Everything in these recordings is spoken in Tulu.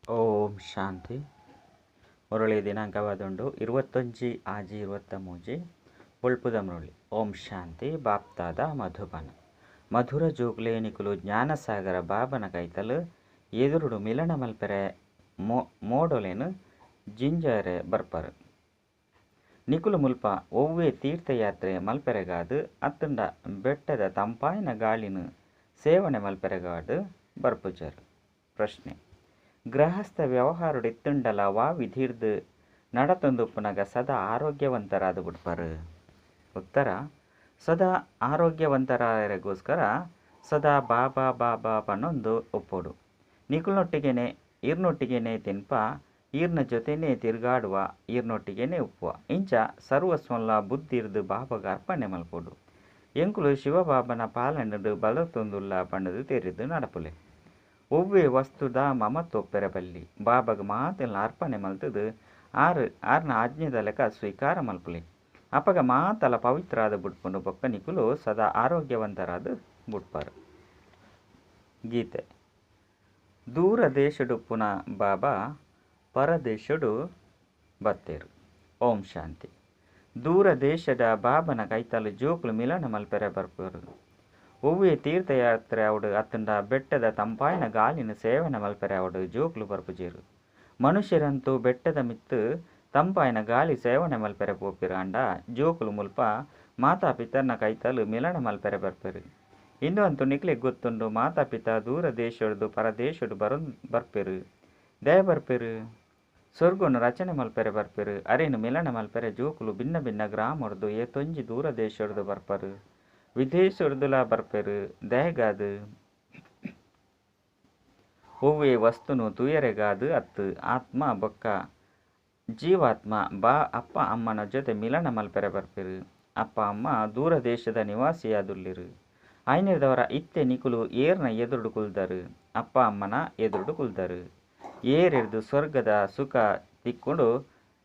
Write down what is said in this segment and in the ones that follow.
ಓಂ ಶಾಂತಿ. ಮುರಳಿ ದಿನಾಂಕವಾದುಂಡು 21/6/23 ಬೊಳ್ಪುದ ಮುರಳಿ. ಓಂ ಶಾಂತಿ. ಬಾಪ್ತಾದ ಮಧುಬನ ಮಧುರ ಜೋಗ್ಲೆ ನಿಕುಲು ಜ್ಞಾನಸಾಗರ ಬಾಬನ ಕೈತಲು ಎದುರುಡು ಮಿಲನ ಮಲ್ಪೆರೆ ಮೋಡೋಲೆನು ಜಿಂಜರೆ ಬರ್ಪರು. ನಿಕುಲು ಮುಲ್ಪ ಒವ್ವೆ ತೀರ್ಥಯಾತ್ರೆ ಮಲ್ಪೆರೆಗಾದು ಅತ್ತಂಡ ಬೆಟ್ಟದ ತಂಪಾಯಿನ ಗಾಳಿನ ಸೇವನೆ ಮಲ್ಪೆರೆಗಾದು ಬರ್ಪುಜರು. ಪ್ರಶ್ನೆ: ಗೃಹಸ್ಥ ವ್ಯವಹಾರಡು ಇತ್ತುಂಡಲ ವಾ ವಿಧಿರ್ದು ನಡತೊಂದುಪ್ಪುನಗ ಸದಾ ಆರೋಗ್ಯವಂತರಾದ ಬಿಡ್ಪರು? ಉತ್ತರ: ಸದಾ ಆರೋಗ್ಯವಂತರಾಯರಿಗೋಸ್ಕರ ಸದಾ ಬಾಬಾ ಬಾಬಾ ಪನ್ನೊಂದು ಒಪ್ಪೋಡು. ನಿಕುಲ್ನೊಟ್ಟಿಗೆನೆ ಈರ್ನೊಟ್ಟಿಗೆನೆ ತಿನ್ಪ, ಈರ್ನ ಜೊತೆನೇ ತಿರುಗಾಡುವ, ಈರ್ನೊಟ್ಟಿಗೆನೆ ಉಪ್ಪುವ. ಇಂಚ ಸರ್ವಸ್ವಲ್ಲ ಬುದ್ಧಿರ್ದು ಬಾಬಾಗ ಅರ್ಪಣೆ ಮಲ್ಪೋಡು. ಎಂಕುಲು ಶಿವಬಾಬನ ಪಾಲನೆಡು ಬಲತೊಂದುಲ್ಲ ಪಂಡದು ತೆರಿದು ನಡಪುಲೆ. ಒವ್ವೆ ವಸ್ತುದ ಮಮತ್ವೊಪ್ಪೆರೆ ಬಲ್ಲಿ. ಬಾಬಾಗ ಮಾತೆಲ್ಲ ಅರ್ಪಣೆ ಮಲ್ತದು ಆರ್ನ ಆಜ್ಞೆದ ಲೆಕ್ಕ ಸ್ವೀಕಾರ ಮಲ್ಪುಲೆ. ಅಪಗ ಮಾತಲ ಪವಿತ್ರಾದ ಬುಡ್ಪುಂಡು ಬೊಕ್ಕ ನಿಕುಲು ಸದಾ ಆರೋಗ್ಯವಂತರಾದ ಬುಡ್ಪಾರು. ಗೀತೆ: ದೂರ ದೇಶಡುಪ್ಪುನ ಬಾಬಾ ಪರದೇಶಡು ಬತ್ತೇರು. ಓಂ ಶಾಂತಿ. ದೂರ ದೇಶದ ಬಾಬನ ಕೈತಲು ಜೋಕುಲು ಮಿಲನ ಮಲ್ಪೆರೆ ಬರ್ಪರು. ಒವ್ವೆ ತೀರ್ಥಯಾತ್ರೆ ಅವಡು ಅತ್ತಂಡ ಬೆಟ್ಟದ ತಂಪಾಯಿನ ಗಾಳಿನ ಸೇವನೆ ಮಲ್ಪೆರೆ ಅವಡು ಜೋಕುಲು ಬರ್ಪುಜೇರು. ಮನುಷ್ಯರಂತೂ ಬೆಟ್ಟದ ಮಿತ್ತು ತಂಪಾಯಿನ ಗಾಳಿ ಸೇವನೆ ಮಲ್ಪೆರೆ ಪೋಪಿರು. ಅಂಡ ಜೋಕುಲು ಮುಲ್ಪ ಮಾತಾ ಪಿತರ್ನ ಕೈತಲು ಮಿಲನ ಮಲ್ಪೆರೆ ಬರ್ಪೆರು. ಇಂದು ಅಂತೂ ನಿಕ್ಲೆಗ್ ಗೊತ್ತುಂಡು ಮಾತಾ ಪಿತ ದೂರ ದೇಶಡ್ದು ಪರದೇಶಡು ಬರ್ಪೆರು. ದಯ ಬರ್ಪೆರು, ಸ್ವರ್ಗನು ರಚನೆ ಮಲ್ಪೆರೆ ಬರ್ಪೆರು. ಅರೇನು ಮಿಲನ ಮಲ್ಪೆರೆ ಜೋಕುಲು ಭಿನ್ನ ಭಿನ್ನ ಗ್ರಾಮಡ್ದು ಏತೊಂಜಿ ದೂರ ದೇಶಡ್ದು ಬರ್ಪರು, ವಿದೇಶಡ್ದುಲ ಬರ್ಪೆರು. ದಯಗಾದು ಒವ್ವೆ ವಸ್ತುನು ತೂಯರೆಗಾದು ಅತ್ತು ಆತ್ಮ ಬೊಕ್ಕ ಜೀವಾತ್ಮ ಬಾ ಅಪ್ಪ ಅಮ್ಮನ ಜೊತೆ ಮಿಲನ ಮಲ್ಪೆರೆ ಬರ್ಪೆರು. ಅಪ್ಪ ಅಮ್ಮ ದೂರ ದೇಶದ ನಿವಾಸಿಯಾದುಲ್ಲಿರು. ಆಯ್ನಿರ್ದವರ ಇತ್ತೆ ನಿಕುಲು ಏರ್ನ ಎದುರುಡು ಕುಲ್ದರು, ಅಪ್ಪ ಅಮ್ಮನ ಎದುರುಡು ಕುಲ್ದರು. ಏರಿರ್ದು ಸ್ವರ್ಗದ ಸುಖ ತಿಕ್ಕೊಂಡು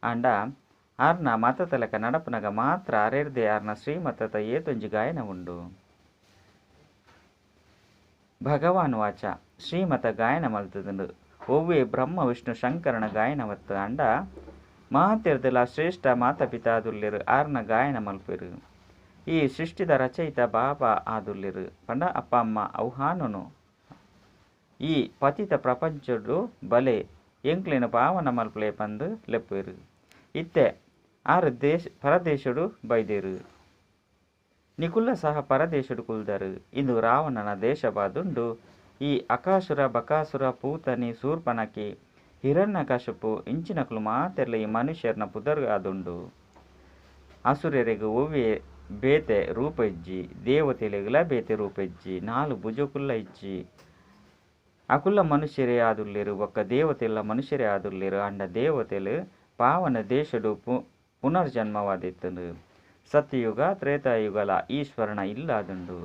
ಅಂಡ ಆರ್ನ ಮತತಲಕ ನಡಪುನಗ ಮಾತ್ರ ಅರೆರ್ದೆ ಆರ್ನ ಶ್ರೀಮತದ ಏತೊಂಜಿ ಗಾಯನ ಉಂಡು. ಭಗವಾನ್ ವಾಚ ಶ್ರೀಮತ ಗಾಯನ ಮಲ್ತದಂಡು. ಒವ್ವೆ ಬ್ರಹ್ಮ ವಿಷ್ಣು ಶಂಕರನ ಗಾಯನವತ್ತು ಅಂಡ ಮಾತೆರ್ದಲ ಶ್ರೇಷ್ಠ ಮಾತಾ ಪಿತಾದುಲ್ಲೆರು ಆರ್ನ ಗಾಯನ ಮಲ್ಪೆರು. ಈ ಸೃಷ್ಟಿದ ರಚಯಿತ ಬಾಬಾ ಆದುಲ್ಲೆರು ಪಂಡ ಅಪ್ಪ ಅಮ್ಮ ಅವ್ಹಾನನು. ಈ ಪತಿತ ಪ್ರಪಂಚಡು ಬಲೆ ಎಂಕ್ಲೆನ ಪಾವನ ಮಲ್ಪಲೆ ಪಂದು ಲೆಪ್ಪೇರು. ಇತ್ತೆ ಆರು ದೇಶ ಪರದೇಶಡು ಬೈದೇರು. ನಿಕುಲ್ಲ ಸಹ ಪರದೇಶಡು ಕುಲ್ದರು. ಇಂದು ರಾವಣನ ದೇಶವಾದುಂಡು. ಈ ಅಕಾಸುರ ಬಕಾಸುರ ಪೂತನಿ ಶೂರ್ಪನಕಿ ಹಿರಣ್ಯಕಶಿಪು ಇಂಚಿನಕುಲು ಮಾತೆರ್ಲ ಈ ಮನುಷ್ಯರ್ನ ಪುದರ್ ಆದುಂಡು. ಅಸುರರಿಗೆ ಒವ್ವೆ ಬೇತೆ ರೂಪ ಇಜ್ಜಿ, ದೇವತೆಲೆಗ್ಲ ಬೇತೆ ರೂಪ ಇಜ್ಜಿ, ನಾಲು ಭುಜಕುಲ್ಲ ಇಜ್ಜಿ. ಅಕುಲ್ಲ ಮನುಷ್ಯರೇ ಆದುಲ್ಲೇರು ಬೊಕ್ಕ ದೇವತೆಲ್ಲ ಮನುಷ್ಯರೇ ಆದುಲ್ಲೇರು. ಅಂಡ ದೇವತೆಲು ಪಾವನ ದೇಶಡು ಪುನರ್ಜನ್ಮವಾದಿತ್ತನು. ಸತ್ಯಯುಗ ತ್ರೇತಾಯುಗಲ ಈಶ್ವರನ ಇಲ್ಲಾದುಂಡು.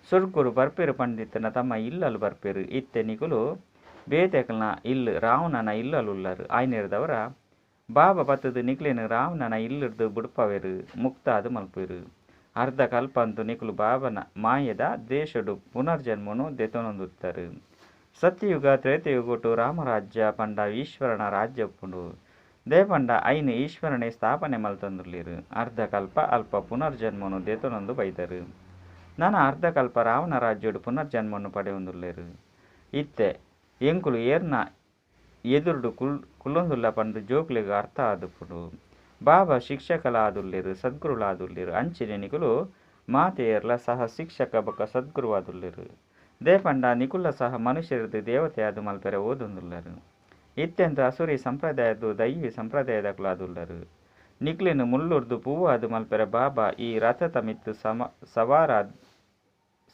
ಸ್ವರ್ಗುರು ಬರ್ಪೆರು ಪಂಡಿತನ ತಮ್ಮ ಇಲ್ಲಲು ಬರ್ಪೆರು. ಇತ್ತೆ ನಿಕುಲು ಬೇತೆಕಲ್ನ ಇಲ್ಲು ರಾವಣನ ಇಲ್ಲಲುಲ್ಲರು. ಆಯ್ನಿರ್ದವರ ಬಾಬಾ ಬತ್ತದು ನಿಕ್ಲೇನು ರಾವಣನ ಇಲ್ಲಿರ್ದು ಬುಡ್ಪವೆರು, ಮುಕ್ತಾದು ಮಲ್ಪೆರು. ಅರ್ಧ ಕಲ್ಪ ಅಂತೂ ನಿಕುಲು ಬಾಬನ ಮಾಯದ ದೇಶಡು ಪುನರ್ಜನ್ಮನು ದೆತೊನೊಂದುತ್ತರು. ಸತ್ಯಯುಗ ತ್ರೇತಯುಗೊಟು ರಾಮರಾಜ್ಯ ಪಂಡ ಈಶ್ವರನ ರಾಜ್ಯ ಉಪ್ಪುಂಡು. ದೇಪಂಡ ಐನು ಈಶ್ವರನೇ ಸ್ಥಾಪನೆ ಮಲ್ತೊಂದುಲ್ಲೆರು. ಅರ್ಧ ಕಲ್ಪ ಅಲ್ಪ ಪುನರ್ಜನ್ಮನು ದೆತೊನೊಂದು ಬೈದರು. ನಾನ ಅರ್ಧ ಕಲ್ಪ ರಾವಣ ರಾಜ್ಯಡು ಪುನರ್ಜನ್ಮನು ಪಡೆಯೊಂದುಲ್ಲೆರು. ಇತ್ತೆ ಎಂಕುಲು ಏರ್ನ ಎದುರುಡು ಕುಲ್ಲೊಂದುಲ್ಲ ಪಂದು ಜೋಕ್ಲೆಗ್ ಅರ್ಥ ಆದುಪ್ಪುಂಡು. ಬಾಬಾ ಶಿಕ್ಷಕಲಾದುಲ್ಲೆರು, ಸದ್ಗುರುಲಾದುಲ್ಲೆರು. ಅಂಚಿನೆ ನಿಕುಲು ಮಾತೆಯರ್ಲ ಸಹ ಶಿಕ್ಷಕ ಬೊಕ್ಕ ಸದ್ಗುರುವಾದುಲ್ಲೆರು. ದೇಪಂಡ ನಿಕುಲ್ಲ ಸಹ ಮನುಷ್ಯರದು ದೇವತೆಯಾದ ಮಲ್ಪೆರೆ ಓದೊಂದುಲ್ಲರು. ಇತ್ಯಂತ ಅಸುರಿ ಸಂಪ್ರದಾಯದ್ದು ದೈವಿ ಸಂಪ್ರದಾಯದಕುಲಾದುಲ್ಲರು. ನಿಕ್ಲೆನು ಮುಲ್ಲುರ್ದು ಪೂವಾದು ಮಲ್ಪೆರೆ ಬಾಬಾ ಈ ರಥದ ಮಿತ್ತು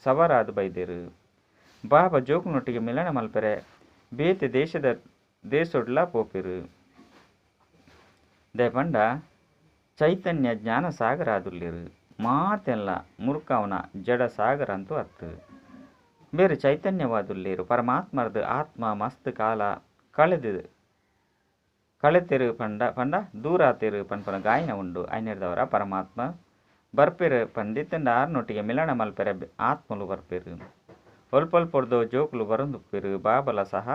ಸವಾರಾದು ಬೈದೆರು. ಬಾಬಾ ಜೋಕುನೊಟ್ಟಿಗೆ ಮಿಲನ ಮಲ್ಪೆರೆ ಬೇತೆ ದೇಶೊಡ್ಲ ಪೋಪೆರು. ದೇಪಂಡ ಚೈತನ್ಯ ಜ್ಞಾನ ಸಾಗರ ಆದುಲ್ಲೆರು. ಮಾತೆಲ್ಲ ಮುರುಕವನ ಜಡ ಸಾಗರ ಅಂತೂ ಅತ್ತು. ಬೇರೆ ಚೈತನ್ಯವಾದುಲ್ಲೇರು. ಪರಮಾತ್ಮರದು ಆತ್ಮ ಮಸ್ತ್ ಕಾಲ ಕಳೆತೆರು ಪಂಡ ಪಂಡ ದೂರಾತೆರು ಪನ್ಪನ ಗಾಯನ ಉಂಡು. ಐನೆರ್ದವರ ಪರಮಾತ್ಮ ಬರ್ಪೆರು ಪಂದಿತ್ತಂಡ ಆರ್ನೊಟ್ಟಿಗೆ ಮಿಲನ ಮಲ್ಪೆರೆ ಆತ್ಮಲು ಬರ್ಪೆರು. ಒಲ್ಪೊಲ್ಪೊಡ್ದು ಜೋಕುಲು ಬರೊಂದುಪ್ಪೆರು. ಬಾಬಲ ಸಹ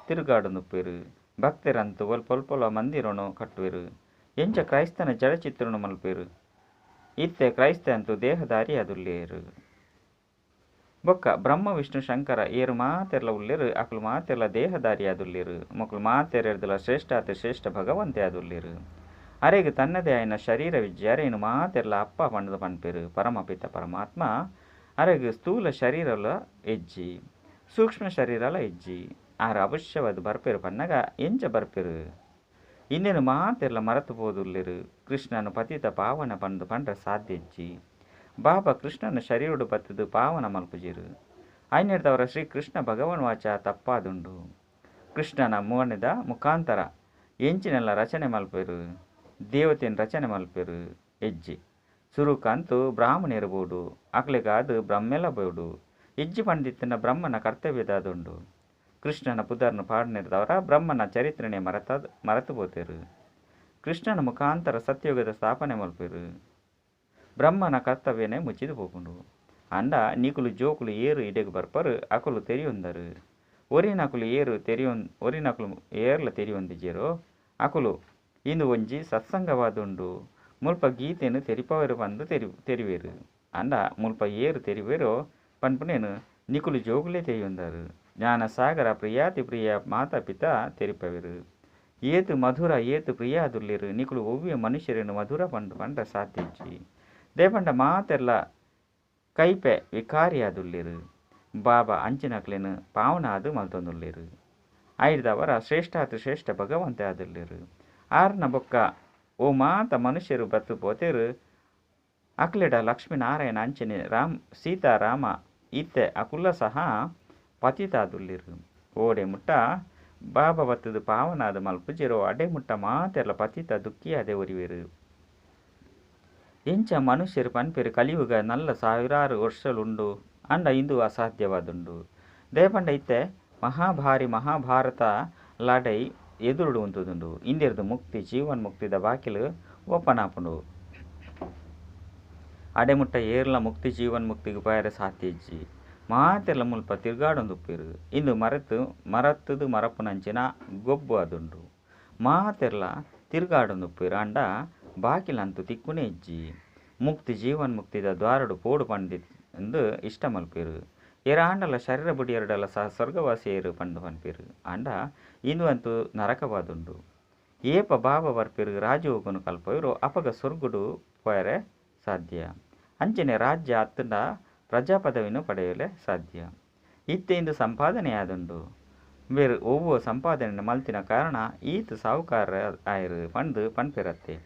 ತಿರುಗಾಡೊಂದುಪ್ಪೆರು. ಭಕ್ತರಂತು ಒಲ್ಪೊಲ್ಪೊಲ ಮಂದಿರನು ಕಟ್ಟುವೆರು. ಎಂಚ ಕ್ರೈಸ್ತನ ಜಡಚಿತ್ರನು ಮಲ್ಪೆರು. ಇತ್ತೆ ಕ್ರೈಸ್ತ ಅಂತೂ ದೇಹದಾರಿಯಾದುಲ್ಲೇರು. ಬೊಕ್ಕ ಬ್ರಹ್ಮ ವಿಷ್ಣು ಶಂಕರ ಏರು ಮಾತೆರ್ಲ ಉಲ್ಲೇರು ಅಕುಲು ಮಾತೆರ್ಲ ದೇಹದಾರಿಯಾದುಲ್ಲೇರು. ಮೊಕುಲು ಮಾತೆರೆರ್ದಲ ಶ್ರೇಷ್ಠಾತಿ ಶ್ರೇಷ್ಠ ಭಗವಂತೆ ಆದುಲ್ಲೇರು. ಅರೆಗ್ ತನ್ನದೇ ಆಯಿನ ಶರೀರ ವಿದ್ಯೆ ಅರೇನು ಮಾತೆರ್ಲ ಅಪ್ಪ ಪಂಡದ ಪನ್ಪೆರು. ಪರಮಪಿತ ಪರಮಾತ್ಮ ಅರೆಗ್ ಸ್ಥೂಲ ಶರೀರಲ ಹೆಜ್ಜಿ ಸೂಕ್ಷ್ಮ ಶರೀರಲ ಹೆಜ್ಜಿ. ಆರು ಅವಶ್ಯವಾದ ಬರ್ಪೆರು ಪನ್ನಗ ಎಂಚ ಬರ್ಪೆರು. ಇಂದೇನು ಮಾತೆರ್ಲ ಮರತು ಪೋದುಲ್ಲೇರು. ಕೃಷ್ಣನ ಪತಿತ ಪಾವನ ಪಂದು ಪಂಡ್ರ ಸಾಧ್ಯ ಹೆಜ್ಜಿ. ಬಾಬಾ ಕೃಷ್ಣನ ಶರೀರಡು ಬತ್ತದು ಪಾವನ ಮಲ್ಪುಜೆರು. ಐನೆಡ್ದವರ ಶ್ರೀ ಕೃಷ್ಣ ಭಗವನ್ ವಾಚ ತಪ್ಪಾದುಂಡು. ಕೃಷ್ಣನ ಮೋನೆದ ಮುಖಾಂತರ ಎಂಚಿನೆಲ್ಲ ರಚನೆ ಮಲ್ಪೆರು. ದೇವತೆಯನ್ನು ರಚನೆ ಮಲ್ಪೆರು ಹೆಜ್ಜೆ. ಸುರುಕಂತೂ ಬ್ರಾಹ್ಮಣರು ಬೋಡು ಅಕ್ಲೆಗಾದು ಬ್ರಹ್ಮೆಲ ಬೋಡು. ಹೆಜ್ಜೆ ಪಂಡಿತನ ಬ್ರಹ್ಮನ ಕರ್ತವ್ಯದಾದುಂಡು. ಕೃಷ್ಣನ ಪುದರ್ನು ಪಾಡನೆರ್ದವರ ಬ್ರಹ್ಮನ ಚರಿತ್ರೆನೆ ಮರತು ಪೋತೆರು. ಕೃಷ್ಣನ ಮುಖಾಂತರ ಸತ್ಯಯುಗದ ಸ್ಥಾಪನೆ ಮಲ್ಪೆರು. ಬ್ರಹ್ಮನ ಕರ್ತವ್ಯನೇ ಮುಚ್ಚಿದು ಪೋಪುಂಡು. ಅಂಡ ನಿಕುಲು ಜೋಕುಲು ಏರು ಇಡೆಗ್ ಬರ್ಪರು ಅಕುಲು ತೆರಿಯೊಂದರು. ಒರಿನಕುಲು ಏರು ಒರಿನಕುಲು ಏರ್ಲ ತೆರಿಯೊಂದಿಜೆರೋ ಅಕುಲು ಇಂದು ಒಂಜಿ ಸತ್ಸಂಗವಾದುಂಡು. ಮುಲ್ಪ ಗೀತೆನು ತೆರಿಪವರು ಪಂದು ತೆರಿವೆರು. ಅಂಡ ಮುಲ್ಪ ಏರು ತೆರಿವೆರೋ ಪನ್ಪುನೇನು ನಿಕುಲು ಜೋಕುಲೇ ತೆರಿಯೊಂದರು. ಜ್ಞಾನಸಾಗರ ಪ್ರಿಯಾತಿ ಪ್ರಿಯ ಮಾತಾ ಪಿತಾ ತೆರಿಪವೆರು. ಏತು ಮಧುರ ಏತು ಪ್ರಿಯಾದುಲ್ಲೇರು. ನಿಕುಲು ಒವ್ವೆ ಮನುಷ್ಯರೇನು ಮಧುರ ಪಂದು ಪಂಡ ಸಾಧ್ಯಜ್ಜಿ. ದೇಪಂಡ ಮಾತೆರ್ಲ ಕೈಪೆ ವಿಕಾರಿಯಾದುಲ್ಲೇರು. ಬಾಬಾ ಅಂಚಿನಕ್ಲೆನು ಪಾವನಾದು ಮಲ್ತೊಂದುಲ್ಲೇರು. ಐರ್ದವರ ಶ್ರೇಷ್ಠಾತಿ ಶ್ರೇಷ್ಠ ಭಗವಂತೆ ಆದುಲ್ಲೇರು. ಆರ್ನ ಬೊಕ್ಕ ಓ ಮಾತ ಮನುಷ್ಯರು ಬತ್ತು ಪೋತೇರು. ಅಕ್ಲೆಡ ಲಕ್ಷ್ಮೀನಾರಾಯಣ ಅಂಚನೆ ರಾಮ್ ಸೀತಾರಾಮ ಇತ್ತೆ ಅಕುಲ ಸಹ ಪತಿತಾದುಲ್ಲೇರು. ಓಡೆ ಮುಟ್ಟ ಬಾಬಾ ಬತ್ತದು ಪಾವನಾದ ಮಲ್ಪುಜೆರೋ ಅಡೆ ಮುಟ್ಟ ಮಾತೆರ್ಲ ಪತಿತ ದುಃಖಿಯಾದೆ ಒರಿವೆರು. ಎಂಚ ಮನುಷ್ಯರು ಪನ್ಪೆರು ಕಲಿಯುಗ ನಲ್ಲ ಸಾವಿರಾರು ವರ್ಷಲುಂಡು ಅಂಡ ಇಂದು ಅಸಾಧ್ಯವಾದುಂಡು. ದೇಪಂಡ ಇತ್ತೆ ಮಹಾಭಾರಿ ಮಹಾಭಾರತ ಲಡೈ ಎದುರುಡು ಉಂತುದುಂಡು. ಇಂದೆರ್ದು ಮುಕ್ತಿ ಜೀವನ್ ಮುಕ್ತಿದ ಬಾಕಿಲು ಓಪನ್ ಆಪುಂಡು. ಅಡೆಮುಟ್ಟ ಏರ್ಲ ಮುಕ್ತಿ ಜೀವನ್ ಮುಕ್ತಿಗೆ ಪೋಯರೆ ಸಾಧ್ಯ ಇಜ್ಜಿ. ಮಾತೆರ್ಲ ಮುಲ್ಪ ತಿರ್ಗಾಡೊಂದುಪ್ಪೆರು. ಇಂದು ಮರತ್ತುದು ಮರಪುನಂಚಿನ ಗೊಬ್ಬು ಆದುಂಡು. ಮಾತೆರ್ಲ ತಿರ್ಗಾಡೊಂದುಪ್ಪೆರು ಅಂಡ ಬಾಕಿಲಂತೂ ತಿಕ್ಕುನೇ ಇಜ್ಜಿ. ಮುಕ್ತಿ ಜೀವನ್ ಮುಕ್ತಿದ ದ್ವಾರಡು ಪೋಡು ಪಂದು ಇಷ್ಟ ಮಲ್ಪೆರು. ಏರಾಂಡಲ ಶರೀರ ಬುಡಿಯರಡಲ ಸಹ ಸ್ವರ್ಗವಾಸಿಯರು ಪಂದು ಪನ್ಪೆರು. ಅಂಡ ಇಂದು ಅಂತೂ ನರಕವಾದುಂಡು. ಏಪ ಬಾಬಾ ಬರ್ಪೆರು ರಾಜಯೋಗನು ಕಲ್ಪವೆರು ಅಪಗ ಸ್ವರ್ಗುಡು ಪೋಯರೆ ಸಾಧ್ಯ. ಅಂಚನೆ ರಾಜ್ಯ ಅತ್ತಂಡ ಪ್ರಜಾಪದವಿಯನ್ನು ಪಡೆಯಲೆ ಸಾಧ್ಯ. ಇತ್ತೆ ಇಂದು ಸಂಪಾದನೆಯಾದುಂಡು. ಬೇರು ಒವ್ವ ಸಂಪಾದನೆ ಮಲ್ತಿನ ಕಾರಣ ಈತ ಸಾಹುಕಾರ ಆಯರು ಪಂದು ಪನ್ಪೆರತ್ತೆ.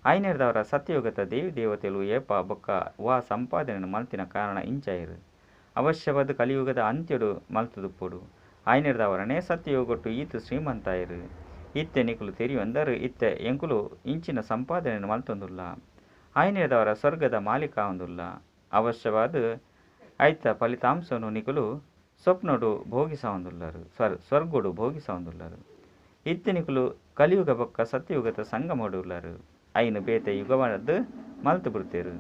ಐನೆರ್ದವರ ಸತ್ಯಯುಗದ ದೇವಿ ದೇವತೆಲು ಏಪ ಬೊಕ್ಕ ವಾ ಸಂಪಾದನೆ ಮಲ್ತಿನ ಕಾರಣ ಇಂಚಾಯರು. ಅವಶ್ಯವಾದ ಕಲಿಯುಗದ ಅಂತ್ಯಡು ಮಲ್ತುದುಪ್ಪೊಡು. ಐನೆರ್ದವರನೇ ಸತ್ಯಯುಗಟ್ಟು ಈತ ಶ್ರೀಮಂತಾಯರು. ಇತ್ತೆ ನಿಕುಲು ತೆರಿಯೊಂದರು ಇತ್ತೆ ಎಂಕುಲು ಇಂಚಿನ ಸಂಪಾದನೆ ಮಲ್ತೊಂದುಲ್ಲ. ಐನೆರ್ದವರ ಸ್ವರ್ಗದ ಮಾಲೀಕ ಆವೊಂದುಲ್ಲ. ಅವಶ್ಯವಾದ ಐತ ಫಲಿತಾಂಶನು ನಿಕುಲು ಸ್ವಪ್ನಡು ಭೋಗಿಸವೊಂದುಲ್ಲರು. ಸ್ವರ್ಗೋಡು ಭೋಗಿಸವೊಂದುಲ್ಲರು. ಇತ್ತೆ ನಿಕುಲು ಕಲಿಯುಗ ಬೊಕ್ಕ ಸತ್ಯಯುಗದ ಸಂಗಮಡುಲ್ಲರು. ಐನು ಬೇತೆ ಯುಗವಾದ ಮಲ್ತು ಬಿಡ್ತೇರು.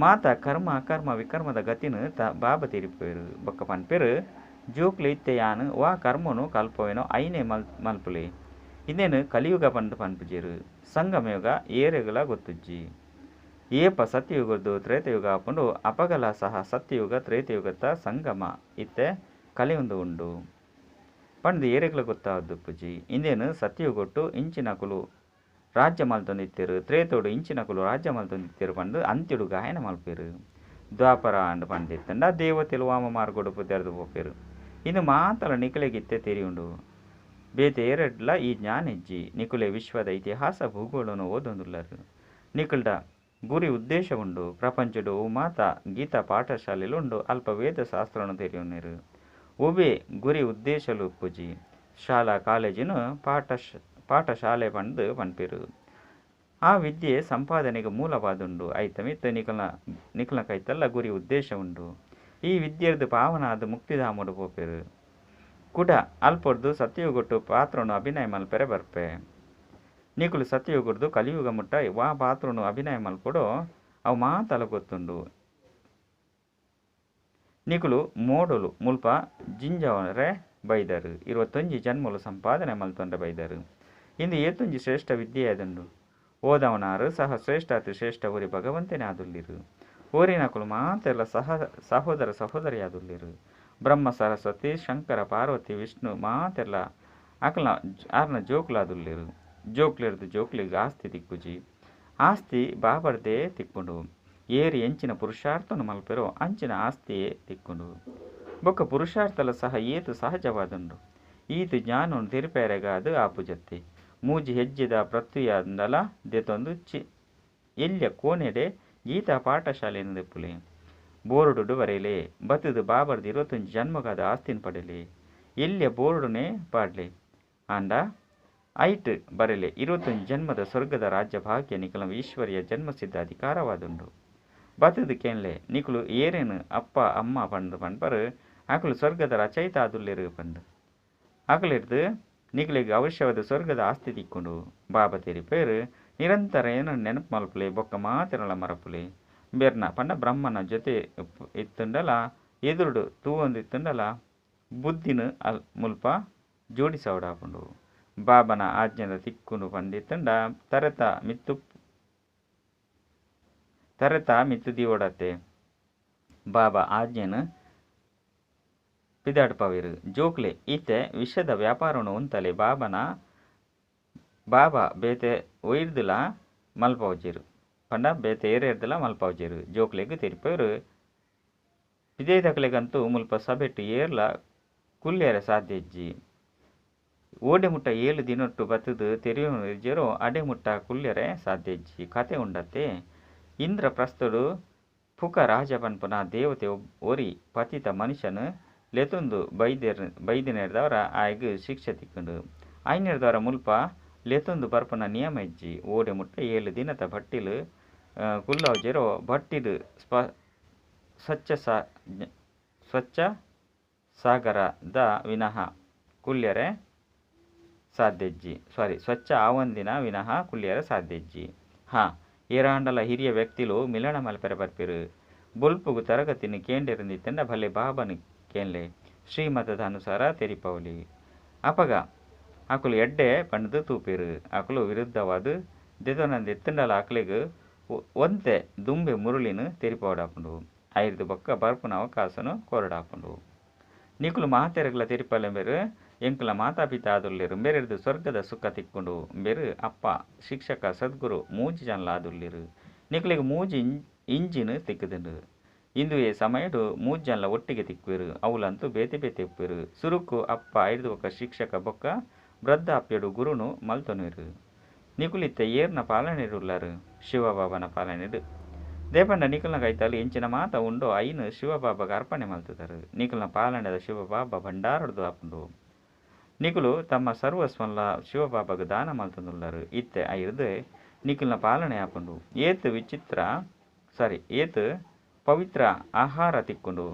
ಮಾತಾ ಕರ್ಮ ಅಕರ್ಮ ವಿಕರ್ಮದ ಗತಿನ ಬಾಬಾ ತೆರಿಪೇರು. ಬೊಕ್ಕ ಪನ್ಪೆರು ಜೋಕ್ಲು ಇತ್ತೆ ಯಾನು ವಾ ಕರ್ಮನು ಕಲ್ಪವೇನೋ ಐನೇ ಮಲ್ಪುಲೆ. ಇಂದೇನು ಕಲಿಯುಗ ಪಂದು ಪನ್ಪುಜೆರು. ಸಂಗಮಯುಗ ಏರೆಗುಲ ಗೊತ್ತುಜ್ಜಿ. ಏಪ ಸತ್ಯಯುಗದ್ದು ತ್ರೇತಯುಗ ಆಪುಂಡು ಅಪಗಲ ಸಹ ಸತ್ಯಯುಗ ತ್ರೇತಯುಗದ ಸಂಗಮ ಇತ್ತೆ ಕಲಿಯೊಂದು ಉಂಡು ಪಂದು ಏರೆಗುಲ ಗೊತ್ತಾದುಪ್ಪುಜಿ. ಇಂದೇನು ಸತ್ಯಯುಗೊಟ್ಟು ಇಂಚಿನಕುಲು ರಾಜ್ಯ ಮಲ್ತೊಂದಿತ್ತೆರು. ತ್ರೇತೋಡು ಇಂಚಿನಕುಲು ರಾಜ್ಯ ಮಲ್ತೊಂದಿತ್ತೆರು ಪಂದು ಅಂತ್ಯಡು ಗಾಯನ ಮಲ್ಪೆರು. ದ್ವಾಪರ ಅಂಡ್ ಪಂದಿತ್ತಂಡ ದೇವತೆಲು ವಾಮ ಮಾರ್ಗೋಡು ಪುದೆರ್ದು ಪೋಪೆರು. ಇಂದು ಮಾತಲ ನಿಕುಲೆಗಿತ್ತೆ ತೆರಿಯುಂಡು. ಬೇತೆ ಏರೆಡ್ಲ ಈ ಜ್ಞಾನ ಇಜ್ಜಿ. ನಿಕುಲೆ ವಿಶ್ವದ ಇತಿಹಾಸ ಭೂಗೋಳನು ಓದೊಂದುಲ್ಲರು. ನಿಕುಲ್ಡ ಗುರಿ ಉದ್ದೇಶ ಉಂಡು. ಪ್ರಪಂಚಡು ಮಾತ ಗೀತಾ ಪಾಠಶಾಲೆಲು ಉಂಡು. ಅಲ್ಪ ವೇದ ಶಾಸ್ತ್ರನು ತೆರಿಯುನೇರು. ಒವ್ವೆ ಗುರಿ ಉದ್ದೇಶಲು ಉಪ್ಪುಜಿ. ಶಾಲಾ ಕಾಲೇಜಿನ ಪಾಠಶಾಲೆ ಪಂದು ಪನ್ಪೆರು. ಆ ವಿದ್ಯೆ ಸಂಪಾದನೆಗೆ ಮೂಲವಾದುಂಡು. ಐತ ಮಿತ್ತ ನಿಕುಲ ಕೈತಲ್ಲ ಗುರಿ ಉದ್ದೇಶ ಉಂಡು. ಈ ವಿದ್ಯೆರ್ದು ಪಾವನಾದ ಮುಕ್ತಿಧಾಮಡು ಪೋಪೆರು. ಕುಡ ಅಲ್ಪೊರ್ದು ಸತ್ಯಯುಗೊಟ್ಟು ಪಾತ್ರನು ಅಭಿನಯ ಮಲ್ಪೆರೆ ಬರ್ಪೆ. ನಿಕುಲು ಸತ್ಯಯುಗರ್ದು ಕಲಿಯುಗ ಮುಟ್ಟ ವಾ ಪಾತ್ರನು ಅಭಿನಯ ಮಲ್ಪೊಡೋ ಅವು ಮಾತಲ ಗೊತ್ತುಂಡು. ನಿಕುಲು ಮೋಡಲು ಮುಲ್ಪ ಜಿಂಜವರೆ ಬೈದರು 21 ಜನ್ಮಲು ಸಂಪಾದನೆ ಮಲ್ತೊಂಡ ಬೈದರು ಇಂದು ಏತೊಂಜಿ ಶ್ರೇಷ್ಠ ವಿದ್ಯೆಯಾದುಂಡು ಓದವನಾರು ಸಹ ಶ್ರೇಷ್ಠ ಅತಿ ಶ್ರೇಷ್ಠ ಒರಿ ಭಗವಂತನೇ ಆದುಲ್ಲಿರು ಓರಿನಕುಲು ಮಾತೆಲ್ಲ ಸಹ ಸಹೋದರ ಸಹೋದರಿಯಾದುಲ್ಲಿರು ಬ್ರಹ್ಮ ಸರಸ್ವತಿ ಶಂಕರ ಪಾರ್ವತಿ ವಿಷ್ಣು ಮಾತೆಲ್ಲ ಅಕಲ ಆರ್ನ ಜೋಕ್ಲಾದುಲ್ಲಿರು ಜೋಕ್ಲಿರ್ದು ಜೋಕ್ಲಿಗೆ ಆಸ್ತಿ ತಿಕ್ಕುಜಿ ಆಸ್ತಿ ಬಾಬರ್ದೇ ತಿಕ್ಕೊಂಡು ಏರಿ ಎಂಚಿನ ಪುರುಷಾರ್ಥನು ಮಲ್ಪೆರೋ ಅಂಚಿನ ಆಸ್ತಿಯೇ ತಿಕ್ಕೊಂಡು ಬೊಕ್ಕ ಪುರುಷಾರ್ಥಲ ಸಹ ಏತು ಸಹಜವಾದುಂಡು ಈತು ಜ್ಞಾನವನ್ನು ತೆರಿಪೇರೆಗಾದು ಆಪುಜತ್ತಿ ಮೂಜಿ ಹೆಜ್ಜೆದ ಪ್ರತ್ಯುಯಾಂದಲ ದೆತೊಂದು ಚಿ ಎಲ್ಯ ಕೋನೆಡೆ ಗೀತಾ ಪಾಠಶಾಲೆಯನ್ನು ದೆಪ್ಪುಲೆ ಬೋರ್ಡು ಬರೆಯಲೆ ಬತ್ತದು ಬಾಬರ್ದು 21 ಜನ್ಮಗಾದ ಆಸ್ತಿನ ಪಡೆಯಲಿ ಎಲ್ಯ ಬೋರ್ಡುನೇ ಪಾಡ್ಲೆ ಆಂಡ ಐಟ್ ಬರೆಲೆ 21 ಜನ್ಮದ ಸ್ವರ್ಗದ ರಾಜ್ಯ ಭಾಗ್ಯ ನಿಕಲ ಈಶ್ವರಿಯ ಜನ್ಮಸಿದ್ಧ ಅಧಿಕಾರವಾದುಂಡು ಬತ್ತದು ಕೇನ್ಲೆ ನಿಕುಲು ಏರೇನು ಅಪ್ಪ ಅಮ್ಮ ಪಂಡು ಪಂಡ್ಪರು ಆಕಲು ಸ್ವರ್ಗದ ರಚಯಿತ ಆದುಲ್ಲೆರು ಪಂಡು ಆಕಲಿರ್ದು ನಿಕಲಿಗೆ ಅವಶ್ಯವಾದ ಸ್ವರ್ಗದ ಆಸ್ತಿ ತಿಕ್ಕೊಂಡು ಬಾಬಾ ತೆರಿಪೇರು ನಿರಂತರ ಏನು ನೆನಪು ಮಲ್ಪಲೆ ಬೊಕ್ಕ ಮಾತಿರಲ ಮರಪುಲೆ ಬೇರ್ನ ಪಂಡ ಬ್ರಹ್ಮನ ಜೊತೆ ಇತ್ತುಂಡಲ ಎದುರುಡು ತೂವೊಂದು ಇತ್ತುಂಡಲ ಬುದ್ಧಿನ ಅಲ್ ಮುಲ್ಪ ಜೋಡಿಸವಡಾಪುಂಡು ಬಾಬನ ಆಜ್ಞೆದ ತಿಕ್ಕುಂಡು ಪಂಡಿತ್ತುಂಡ ತರೆತ ಮಿತ್ತು ದೀವಡತೆ ಬಾಬಾ ಆಜ್ಞೆನ ಪಿದಾಡ್ಪವಿರು ಜೋಕ್ಲೆ ಈತೆ ವಿಷದ ವ್ಯಾಪಾರವನ್ನು ಉಂತಲೆ ಬಾಬಾ ಬೇತೆ ಒಯ್ದುಲ ಮಲ್ಪವಜಿರು ಪಂಡ ಬೇತೆ ಏರೇರ್ದಲ ಮಲ್ಪವಜಿರು ಜೋಕ್ಲೆಗ್ ತೆರಿಪವರು ಪಿದೇದಕ್ಲೆಗಂತೂ ಮುಲ್ಪ ಸಬೆಟ್ಟು ಏರ್ಲ ಕುಲ್ಲೇರ ಸಾಧ್ಯ ಇಜ್ಜಿ ಓಡೆ ಮುಟ್ಟ 7 ದಿನೊಟ್ಟು ಬತ್ತದು ತೆರಿಯೋ ಅಡೆ ಮುಟ್ಟ ಕುಲ್ಲೆರೆ ಸಾಧ್ಯ ಇಜ್ಜಿ ಕತೆ ಉಂಡತ್ತೆ ಇಂದ್ರಪ್ರಸ್ಥಡು ಪುಕ ರಾಜ ಪನ್ಪುನ ದೇವತೆ ಒರಿ ಪತಿತ ಮನುಷ್ಯನು ಲೆತೊಂದು ಬೈದಿನೆರ್ದವರ ಆಯ್ಗ್ ಶಿಕ್ಷೆ ತಿಕ್ಕೊಂಡು ಆಯ್ನೆರ್ದವರ ಮುಲ್ಪ ಲೆತೊಂದು ಬರ್ಪನ ನಿಯಮ ಇಜ್ಜಿ ಓಡೆ ಮುಟ್ಟ 7 ದಿನದ ಭಟ್ಟಿಲು ಕುಲ್ಲವಜೆರೋ ಭಟ್ಟಿಡು ಸ್ವಚ್ಛ ಸಾಗರದ ವಿನಃ ಕುಲ್ಯರೆ ಸಾಧ್ಯಜ್ಜಿ ಸಾರಿ ಸ್ವಚ್ಛ ಆವಂದಿನ ವಿನಃ ಕುಲ್ಯರೆ ಸಾಧ್ಯಜ್ಜಿ ಹಾಂ ಏರಾಂಡಲ ಹಿರಿಯ ವ್ಯಕ್ತಿಲು ಮಿಲನ ಮಲ್ಪೆರೆ ಬರ್ಪಿರು ಬೊಲ್ಪುಗು ತರಗತಿನ ಕೇಂಡಿರಂದಿತ್ತಂಡ ಭಲೆ ಬಾಬನು ಕೇನ್ಲೆ ಶ್ರೀಮತದ ಅನುಸಾರ ತೆರಿಪವಲಿ ಅಪಗ ಆಕುಲು ಎಡ್ಡೆ ಪಂಡ್ದು ತೂಪಿರು ಆಕುಲು ವಿರುದ್ಧವಾದ ದೆತೊನಂದಿತ್ತಂಡಲ ಆಕಲಿಗ್ ಒಂತೆ ದುಂಬೆ ಮುರುಳಿನ ತೆರಿಪವಡಾಪುಂಡು ಐರ್ದು ಬೊಕ್ಕ ಬರ್ಪುನ ಅವಕಾಶನು ಕೊರಡಾಪುಂಡು ನಿಕುಲು ಮಾತೆರಗ್ಲ ತೆರಿಪಲೆಂಬೆರು ಎಂಕುಲ ಮಾತಾಪಿತ ಆದುಲ್ಲೆರು ಬೇರೆರ್ದು ಸ್ವರ್ಗದ ಸುಖ ತಿಕ್ಕೊಂಡು ಬೇರು ಅಪ್ಪ ಶಿಕ್ಷಕ ಸದ್ಗುರು ಮೂಜಿ ಜನಲ ಆದುಲ್ಲೆರು ನಿಕುಲಿಗೆ ಮೂಜಿ ಇಂಜಿನ್ ತಿಕ್ಕುದುಂಡು ಇಂದುವೆ ಸಮಯಡು ಮೂಜಿ ಜನಲ ಒಟ್ಟಿಗೆ ತಿಕ್ಕುವೆರು ಅವುಲಂತೂ ಬೇತೆ ಬೇತೆ ಉಪ್ಪೆರು ಸುರುಕು ಅಪ್ಪ ಐರ್ದು ಬೊಕ್ಕ ಶಿಕ್ಷಕ ಬೊಕ್ಕ ವೃದ್ಧಾಪ್ಯಡು ಗುರುನು ಮಲ್ತೊನುವೆರು ನಿಕುಲಿತ್ತ ಏರ್ನ ಪಾಲನೆಡುಲ್ಲಾರು ಶಿವಬಾಬನ ಪಾಲನೆಡು ದೇಪಂಡ ನಿಕುಲ್ನ ಕೈತಾಲು ಎಂಚಿನ ಮಾತ ಉಂಡೋ ಐನು ಶಿವಬಾಬಾಗ ಅರ್ಪಣೆ ಮಲ್ತುದರು ನಿಕುಲ್ನ ಪಾಲನೆದ ಶಿವಬಾಬಾ ಭಂಡಾರಡ್ದು ಆಪುಂಡು ನಿಕುಲು ತಮ್ಮ ಸರ್ವಸ್ವಲ್ಲ ಶಿವಬಾಬಾಗ ದಾನ ಮಲ್ತೊಂದುಲ್ಲಾರು ಇತ್ತೆ ಐರ್ದು ನಿಕುಲ್ನ ಪಾಲನೆ ಆಪುಂಡು ಏತು ವಿಚಿತ್ರ ಸಾರಿ ಏತು ಪವಿತ್ರ ಆಹಾರ ತಿಕ್ಕೊಂಡು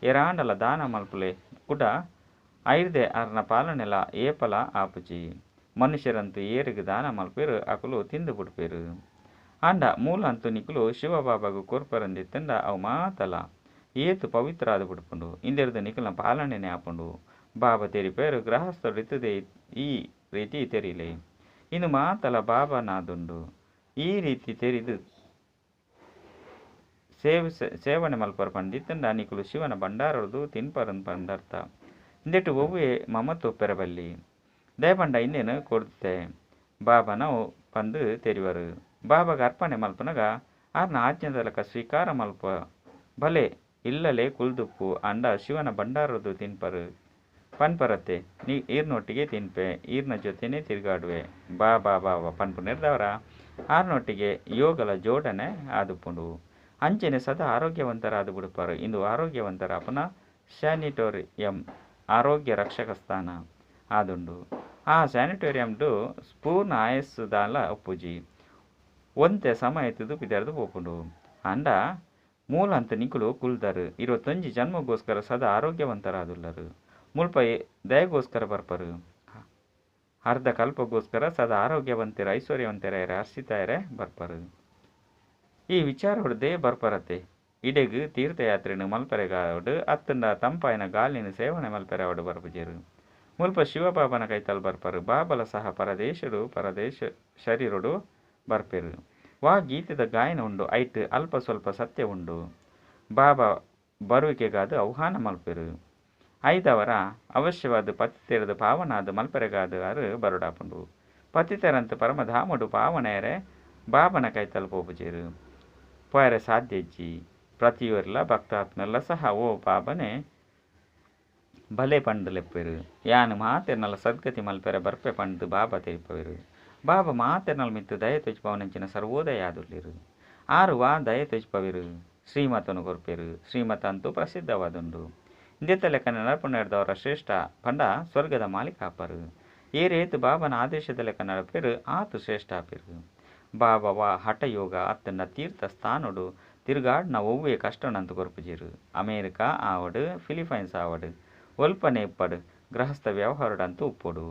ಎರಾಂಡಲ ದಾನ ಮಲ್ಪುಲೆ ಕುಡ ಐರ್ದೆ ಅರ್ನ ಪಾಲನೆಲ ಏಪಲ ಆಪುಜಿ ಮನುಷ್ಯರಂತೂ ಏರಿಗೆ ದಾನ ಮಲ್ಪೇರು ಅಕುಲು ತಿಂದು ಬಿಡ್ಪೇರು ಆಂಡ ಮೂಲಂತೂ ನಿಕುಲು ಶಿವಬಾಬಾಗು ಕೊರ್ಪರಂದಿತ್ತಂಡ ಅವು ಮಾತಲ ಏತು ಪವಿತ್ರ ಆದ ಬಿಡ್ಪುಂಡು ಇಂದೆರ್ದು ನಿಕುಲ್ನ ಪಾಲನೆನೇ ಆಪುಂಡು ಬಾಬಾ ತೆರಿಪೇರು ಗೃಹಸ್ಥರು ಇತ್ತದೆ ಈ ರೀತಿ ತೆರಿಲೆ ಇನ್ನು ಮಾತಲ ಬಾಬಾನಾದುಂಡು ಈ ರೀತಿ ತೆರಿದು ಸೇವನೆ ಮಲ್ಪರ ಪಂಡಿತ್ತಂಡ ನಿಕುಲು ಶಿವನ ಭಂಡಾರದು ತಿನ್ಪರನ್ ಪಂಡರ್ಥ ಇಂದೆಟ್ಟು ಒವ್ವೆ ಮಮತ್ತು ಪೆರಬಲ್ಲಿ ದಯಪಂಡ ಇನ್ನೇನು ಕೊಡ್ತೆ ಬಾಬಾನವು ಪಂದು ತೆರಿವರು ಬಾಬಾಗ ಅರ್ಪಣೆ ಮಲ್ಪನಗ ಆರ್ನ ಆಜ್ಞೆದಲಕ ಸ್ವೀಕಾರ ಮಲ್ಪ ಭಲೆ ಇಲ್ಲಲೇ ಕುಲ್ದುಪ್ಪು ಅಂಡ ಶಿವನ ಭಂಡಾರದು ತಿನ್ಪರು ಪನ್ಪರತ್ತೆ ನೀ ಈರ್ನೊಟ್ಟಿಗೆ ತಿನ್ಪೆ ಈರ್ನ ಜೊತೆನೇ ತಿರುಗಾಡುವೆ ಬಾಬಾ ಬಾಬಾ ಪನ್ಪು ನಿರ್ದವರ ಆರ್ನೊಟ್ಟಿಗೆ ಯೋಗಲ ಜೋಡಣೆ ಆದುಪುಂಡು ಅಂಚೆನೆ ಸದಾ ಆರೋಗ್ಯವಂತರಾದ ಬಿಡುಪಾರು ಇಂದು ಆರೋಗ್ಯವಂತರಾಪನ ಸ್ಯಾನಿಟೋರಿಯಂ ಆರೋಗ್ಯ ರಕ್ಷಕ ಸ್ಥಾನ ಆದುಂಡು ಆ ಸ್ಯಾನಿಟೋರಿಯಂಡು ಪೂರ್ಣ ಆಯಸ್ಸುದಾಲ ಒಪ್ಪುಜಿ ಒಂತೆ ಸಮಯ ತುದು ಪಿದರ್ದು ಪೋಪುಂಡು ಅಂಡ ಮೂಲಂತ ನಿಕುಲು ಕುಲ್ದರು 21 ಜನ್ಮಗೋಸ್ಕರ ಸದಾ ಆರೋಗ್ಯವಂತರಾದುಲ್ಲರು ಮುಲ್ಪ ದಯಗೋಸ್ಕರ ಬರ್ಪರು ಅರ್ಧ ಕಲ್ಪಗೋಸ್ಕರ ಸದಾ ಆರೋಗ್ಯವಂತರ ಐಶ್ವರ್ಯವಂತರ ಹರ್ಷಿತಾಯರೆ ಬರ್ಪರು ಈ ವಿಚಾರ ಹೊಡೆದೇ ಬರ್ಪರತೆ ಇಡೆಗ್ ತೀರ್ಥಯಾತ್ರೆನು ಮಲ್ಪರೆಗಾವಡು ಅತ್ತಂಡ ತಂಪಾಯಿನ ಗಾಲಿನ ಸೇವನೆ ಮಲ್ಪೆರವಡು ಬರ್ಪುಜೆರು. ಮುಲ್ಪ ಶಿವಬಾಬನ ಕೈತಲ್ ಬರ್ಪರು. ಬಾಬಲ ಸಹ ಪರದೇಶಡು ಪರದೇಶ ಶರೀರಡು ಬರ್ಪೆರು. ವಾ ಗೀತೆದ ಗಾಯನ ಉಂಡು ಐಟ್ ಅಲ್ಪ ಸ್ವಲ್ಪ ಸತ್ಯ ಉಂಡು. ಬಾಬಾ ಬರುವಿಕೆಗಾದು ಆಹ್ವಾನ ಮಲ್ಪೆರು. ಐದವರ ಅವಶ್ಯವಾದ ಪತಿತೆರ್ದು ಪಾವನಾದ ಮಲ್ಪೆರೆಗಾದು ಆರು ಬರುಡಾಪುಂಡು. ಪತಿತರಂತ ಪರಮಧಾಮಡು ಪಾವನೆಯರೆ ಬಾಬನ ಕೈತಲ್ ಪೋಪುಜೆರು ಪೋಯರೆ ಸಾಧ್ಯ ಇಜ್ಜಿ. ಪ್ರತಿಯೊರ್ಲ ಭಕ್ತಾತ್ಮೆಲ್ಲ ಸಹ ಓ ಬಾಬನೆ ಬಲೆ ಪಂಡ್ ಲೆಪ್ಪೆರು. ಯಾನ್ ಮಾತೆರ್ನಲ ಸದ್ಗತಿ ಮಲ್ಪೆರೆ ಬರ್ಪೆ ಪಂಡ್ ಬಾಬಾ ತೆರಿಪವೆರು. ಬಾಬಾ ಮಾತೆರ್ನಲ ಮಿತ್ತು ದಯ ತೊಜಿಪವನಂಚಿನ ಸರ್ವೋದಯ ಆದುಲ್ಲೆರು. ಆರು ವಾ ದಯ ತೊಜಿಪವೆರು ಶ್ರೀಮತನು ಕೊರ್ಪೆರು. ಶ್ರೀಮತ ಅಂತೂ ಪ್ರಸಿದ್ಧವಾದುಂಡು. ಇಂದೆತ್ತ ಲೆಕ್ಕನೆ ನಡಪುನೆರ್ದವರ ಶ್ರೇಷ್ಠ ಪಂಡ ಸ್ವರ್ಗದ ಮಾಲೀಕ ಆಪರು. ಏರೇತು ಬಾಬನ ಆದೇಶದ ಲೆಕ್ಕ ನಡಪೆರು ಆತು ಶ್ರೇಷ್ಠ ಆಪೆರು. ಬಾಬಾ ವಾ ಹಠಯೋಗ ಅತ್ತಂಡ ತೀರ್ಥ ಸ್ಥಾನಡು ತಿರುಗಾಡ್ನ ಒವ್ವೇ ಕಷ್ಟನಂತ ಕೊರ್ಪುಜೆರು. ಅಮೇರಿಕಾ ಆವಡು ಫಿಲಿಪೈನ್ಸ್ ಆವಡು ಒಲ್ಪನೆ ಇಪ್ಪಡು ಗೃಹಸ್ಥ ವ್ಯವಹಾರಡಂತೂ ಉಪ್ಪೊಡು.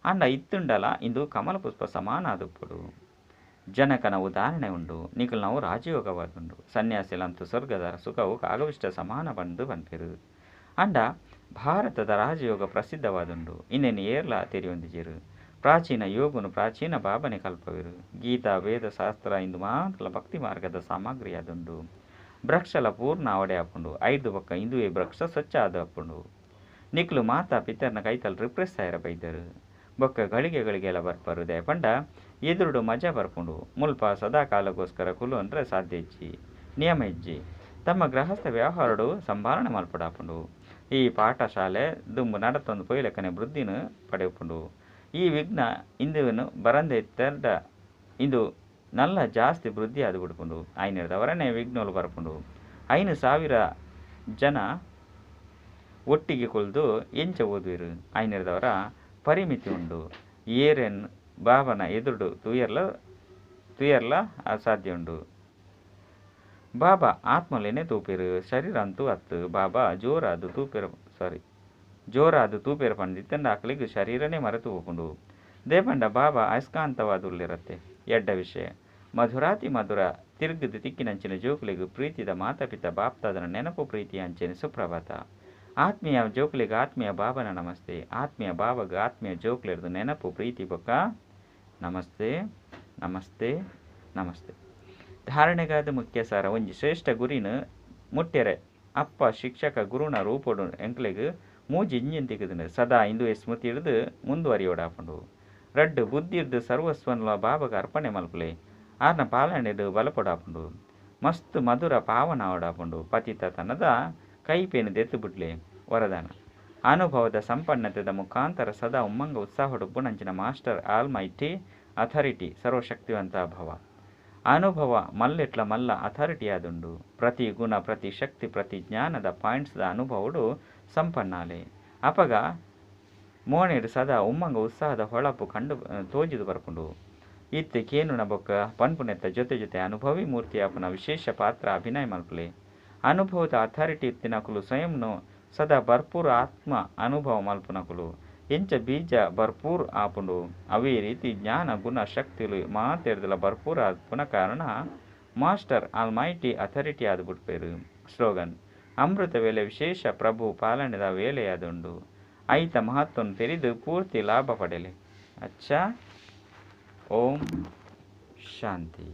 ಅಂಡ ಇತ್ತುಂಡಲ ಇಂದು ಕಮಲ ಪುಷ್ಪ ಸಮಾನ ಆದುಪ್ಪೊಡು. ಜನಕನ ಉದಾಹರಣೆ ಉಂಡು. ನಿಕಲ್ನವು ರಾಜಯೋಗವಾದುಂಡು. ಸನ್ಯಾಸಿಲಂತೂ ಸ್ವರ್ಗದ ಸುಖವು ಕಾಗವಿಷ್ಟ ಸಮಾನ ಬಂದು ಪನ್ಪೆರು. ಅಂಡ ಭಾರತದ ರಾಜಯೋಗ ಪ್ರಸಿದ್ಧವಾದುಂಡು. ಇನ್ನೇನು ಏರ್ಲ ತೆರಿಯೊಂದಿಜೆರು. ಪ್ರಾಚೀನ ಯೋಗನು ಪ್ರಾಚೀನ ಬಾಬನೆ ಕಲ್ಪವೆರು. ಗೀತಾ ವೇದ ಶಾಸ್ತ್ರ ಇಂದು ಮಾತ್ರ ಭಕ್ತಿ ಮಾರ್ಗದ ಸಾಮಗ್ರಿಯಾದುಂಡು. ವೃಕ್ಷಲ ಪೂರ್ಣ ಅವಡೆ ಆಪುಂಡು. ಐದು ಬೊಕ್ಕ ಇಂದುವೆ ವೃಕ್ಷ ಸ್ವಚ್ಛ ಆದ ಆಪುಂಡು. ನಿಕ್ಲು ಮಾತಾ ಪಿತರ್ನ ಕೈತಲ್ ರಿಪ್ರೆಸ್ ಆಯರ ಬೈದರು. ಬೊಕ್ಕ ಗಳಿಗೆ ಗಳಿಗೆಲ್ಲ ಬರ್ಪರು. ದಯಪಂಡ ಎದುರುಡು ಮಜಾ ಬರ್ಪುಂಡು. ಮುಲ್ಪ ಸದಾ ಕಾಲಗೋಸ್ಕರ ಕುಲು ಅಂದ್ರೆ ಸಾಧ್ಯ ಇಜ್ಜಿ, ನಿಯಮ ಇಜ್ಜಿ. ತಮ್ಮ ಗೃಹಸ್ಥ ವ್ಯವಹಾರಡು ಸಂಭಾಳನೆ ಮಲ್ಪಡಾಪುಂಡು. ಈ ಪಾಠಶಾಲೆ ದುಂಬು ನಡತೊಂದು ಪೊಯ್ಲೆಕ್ಕನೆ ವೃದ್ಧಿನ ಪಡೆಯುಪುಂಡು. ಈ ವಿಘ್ನ ಇಂದುವನ್ನು ಬರಂದೆ ತೆರ್ಡ ಇಂದು ನಲ್ಲ ಜಾಸ್ತಿ ವೃದ್ಧಿ ಆದು ಬಿಡ್ಪುಂಡು. ಐನರ್ದವರನೇ ವಿಘ್ನಗಳು ಬರ್ಪುಂಡು. 5,000 ಜನ ಒಟ್ಟಿಗೆ ಕೊಲ್ದು ಎಂಚ ಓದುವಿರು. ಐನರ್ದವರ ಪರಿಮಿತಿ ಉಂಡು. ಏರೆನ್ ಬಾಬನ ಎದುರುಡು ತುಯರ್ಲ ಅಸಾಧ್ಯ ಉಂಡು. ಬಾಬಾ ಆತ್ಮಲೇನೆ ತೂಪೆರು, ಶರೀರ ಅಂತೂ ಅತ್ತು. ಬಾಬಾ ಜೋರಾದು ತೂಪೆರು ಜೋರಾದು ತೂಪೆರು ಪಂಡಿತ್ತಂಡ ಆಕಲಿಗೆ ಶರೀರನೇ ಮರೆತು ಹೋಪುಂಡು. ದೇಪಂಡ ಬಾಬಾ ಅಯಸ್ಕಾಂತವಾದುಲ್ಲಿರತ್ತೆ. ಎಡ್ಡ ವಿಷಯ ಮಧುರಾತಿ ಮಧುರ ತಿರುಗದು ತಿಕ್ಕಿನಂಚಿನ ಜೋಕುಲಿಗೆ ಪ್ರೀತಿದ ಮಾತಾಪಿತ ಬಾಪ್ತಾದನ ನೆನಪು ಪ್ರೀತಿ ಅಂಚನೆ ಸುಪ್ರಭಾತ. ಆತ್ಮೀಯ ಜೋಕುಲಿಗೆ ಆತ್ಮೀಯ ಬಾಬನ ನಮಸ್ತೆ. ಆತ್ಮೀಯ ಬಾಬಗ ಆತ್ಮೀಯ ಜೋಕುಲಿರ್ದು ನೆನಪು ಪ್ರೀತಿ ಬೊಕ್ಕ ನಮಸ್ತೆ ನಮಸ್ತೆ ನಮಸ್ತೆ. ಧಾರಣೆಗಾದ ಮುಖ್ಯ ಸಾರ ಒಂಜಿ ಶ್ರೇಷ್ಠ ಗುರಿನ ಮುಟ್ಟೆರೆ ಅಪ್ಪ ಶಿಕ್ಷಕ ಗುರುನ ರೂಪೊಡು ಎಂಕ್ಲೆಗ್ ಮೂಜಿ ಇಂಜಿನ್ ತಿಕ್ಕುದುಂಡು. ಸದಾ ಇಂದುವೆ ಸ್ಮೃತಿ ಹಿಡಿದು ಮುಂದುವರಿಯೋಡಾಪುಂಡು. ರಡ್ಡು ಬುದ್ಧಿ ಸರ್ವಸ್ವನ್ಲ ಬಾಬಗ ಅರ್ಪಣೆ ಮಲ್ಪುಲೆ. ಆರ್ನ ಪಾಲನೆಡು ಬಲಪೊಡಾಪುಂಡು. ಮಸ್ತ್ ಮಧುರ ಪಾವನ ಆವಡಾಪುಂಡು. ಪತಿತ ತನದ ಕೈಪೇನು ದೆತ್ತು ಬಿಡ್ಲೆ. ವರದಾನ ಅನುಭವದ ಸಂಪನ್ನತೆದ ಮುಖಾಂತರ ಸದಾ ಉಮ್ಮಂಗ ಉತ್ಸಾಹಡು ಉಪ್ಪುನಂಚಿನ master all mighty authority ಸರ್ವಶಕ್ತಿವಂತ ಭವ. ಅನುಭವ ಮಲ್ಲೆಟ್ಲ ಮಲ್ಲ ಅಥಾರಿಟಿ ಆದುಂಡು. ಪ್ರತಿ ಗುಣ ಪ್ರತಿ ಶಕ್ತಿ ಪ್ರತಿ ಜ್ಞಾನದ ಪಾಯಿಂಟ್ಸ್ದ ಅನುಭವಡು ಸಂಪನ್ನಾಲೆ. ಅಪಗ ಮೋನೆಡು ಸದಾ ಉಮ್ಮಂಗ ಉತ್ಸಾಹದ ಹೊಳಪು ಕಂಡು ತೋಜಿದು ಬರ್ಪುಂಡು. ಇತ್ತೆ ಕೇನುನ ಬೊಕ್ಕ ಪನ್ಪುನೆತ್ತ ಜೊತೆ ಜೊತೆ ಅನುಭವಿ ಮೂರ್ತಿಯಾಪುನ ವಿಶೇಷ ಪಾತ್ರ ಅಭಿನಯ ಮಲ್ಪುಲೆ. ಅನುಭವದ ಅಥಾರಿಟಿ ಇತ್ತಿನಕುಲು ಸ್ವಯಂನು ಸದಾ ಭರ್ಪೂರ್ ಆತ್ಮ ಅನುಭವ ಮಲ್ಪುನಕುಲು. ಎಂಚ ಬೀಜ ಭರ್ಪೂರ್ ಆಪುಂಡು ಅವೇ ರೀತಿ ಜ್ಞಾನ ಗುಣ ಶಕ್ತಿಲು ಮಾತೆರ್ದಲ ಭರ್ಪೂರ್ ಆಪುನ ಕಾರಣ master all mighty authority ಆದ್ ಬಿಡ್ಪೇರು. ಸ್ಲೋಗನ್ ಅಮೃತ ವೇಳೆ ವಿಶೇಷ ಪ್ರಭು ಪಾಲನೆದ ವೇಳೆಯಾದುಂಡು. ಐತ ಮಹತ್ವವನ್ನು ತೆರೆದು ಪೂರ್ತಿ ಲಾಭ ಪಡೆಯಲಿ. ಅಚ್ಚಾ, ಓಂ ಶಾಂತಿ.